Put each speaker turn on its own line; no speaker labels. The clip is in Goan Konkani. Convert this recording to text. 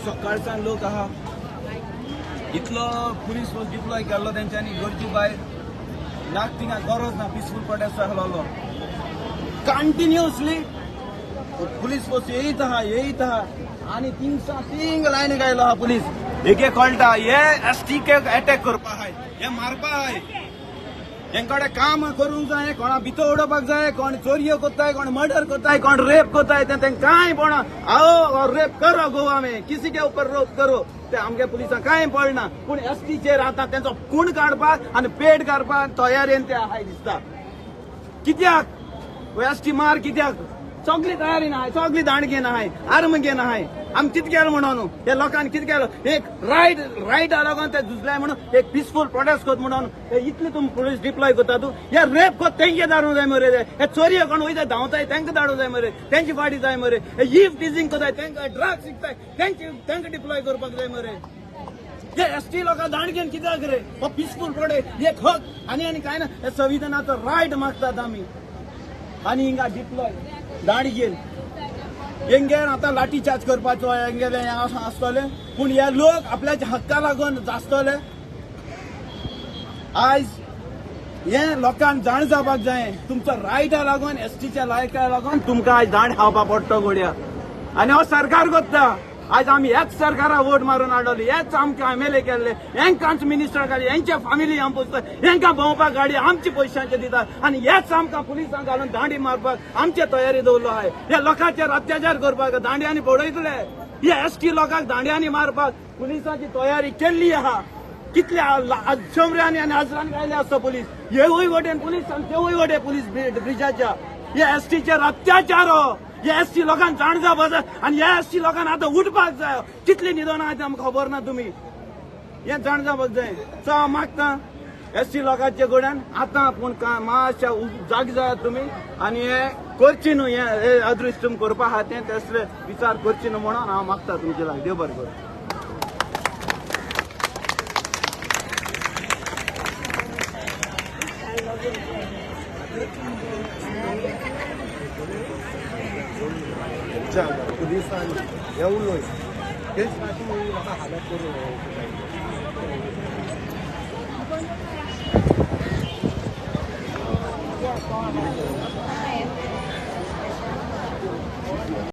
सकाळच्यान लोक आहा, इतलो पुलीस फोर्स डिप्लॉय केल्लो तेंच्यांनी गरजे भायर नाक थिंगा गरज ना. पिसफूल प्रोटेस्ट आहलोलो कंटिन्युअसली पुलीस फोर्स येयत आहा येयत आहा आनी थिंगसा थिंग लायन गायलो आहा पुलीस. एक एक कळटा हे एस टी के अटॅक करपा आहाय, हे मारपा आहाय, हेंकडे काम करूंक जाय, कोणा भितर उडोवपाक जाय, कोण चोरयो करताय, कोण मर्डर करताय, कोण रेप करताय, तें तें कांय पडना. आओ और रेप करो गोवा में, किसी के ऊपर रेप करो, ते आमगे पुलिसांक कांय पडना. पूण एस टीचेर आतां तेंचो खूण काडपाक आनी पेट काडपाक तयारेन ते आहाय दिसता. कित्याक एस टी मार कित्याक? सगळी तयारी ना, सगळी दांड घेन आहाय, आर्म घेन आहाय. आमी कितें केलें म्हणून हे लोकांनी कितें केलो? एक रायट रायटा लागून ते झुजले म्हणून एक पिसफूल प्रोटेस्ट करत म्हणून इतले तुमी पुलीस डिप्लॉय करता. तूं हे रेप करत तेंचे धाडूंक जाय मरे, हे चोरयो कोण वयता धांवताय तेंकां धाडूंक जाय मरे, तेंची फाटी जाय मरे, हे if teasing करताय तेंकां, ड्रग्स विकताय तेंचे तेंकां डिप्लॉय करपाक जाय मरे. हे एस टी लोकां दांड घेवन कित्याक रे? हो पिसफूल प्रोटेस्ट एक हक आनी आनी कांय ना. हे संविधानाचो रायट मागतात आमी आनी हिंगा डिप्लॉय दांड घेवन हेंगेर आतां लाठी चार्ज करपाचो हेंगेले हें आसतलें. पूण हे लोक आपल्याच्या हक्का लागून जातले. आयज हे लोकांक जाण जावपाक जाय, तुमचो रायटा लागून एस टीच्या लायका लागून तुमकां आयज दांड खावपाक पडटलो घोडया. आनी हो सरकार करता. आयज आमी ह्याच सरकाराक वोट मारून हाडवली, हेच आमकां एम एल ए केल्ले, हेंकांच मिनिस्टर काडली, हेंच्या फॅमिली आम पोसता, हेंकां भोंवपाक गाडी आमचे पयशांचे दितात आनी हेच आमकां पुलिसांक घालून दांडी मारपाक आमचे तयारी दवरलो आहाय. ह्या लोकांचेर अत्याचार करपाक दांड्यांनी बडयतले, हे एस टी लोकांक दांड्यांनी मारपाक पुलिसांची तयारी केल्ली आहा. कितल्या शंबरांनी आनी हजारांनी गायले आसता पुलीस, हेवूय वटेन पुलीस आनी तेवूय वटेन पुलीस ब्रिजाच्या. हे एस टीचेर अत्याचार हो. हे एस टी लोकांक जाण जावपाक जाय आनी ह्या एस टी लोकांक आतां उठपाक जाय. कितली न्हिदोन आहा तें आमकां खबर ना. तुमी हें जाण जावपाक जाय. सो हांव मागता एस टी लोकांचे कडल्यान आतां पूण मातशा जागे जायात तुमी आनी हें करची न्हू, हें अदृश्ट तुमी करपा आहा तें तसले विचार करची न्हू म्हणून हांव मागता तुमचे लागीं. देव बरें करूं.
पुलिसान हे उलय तेच म्हाका हालत करून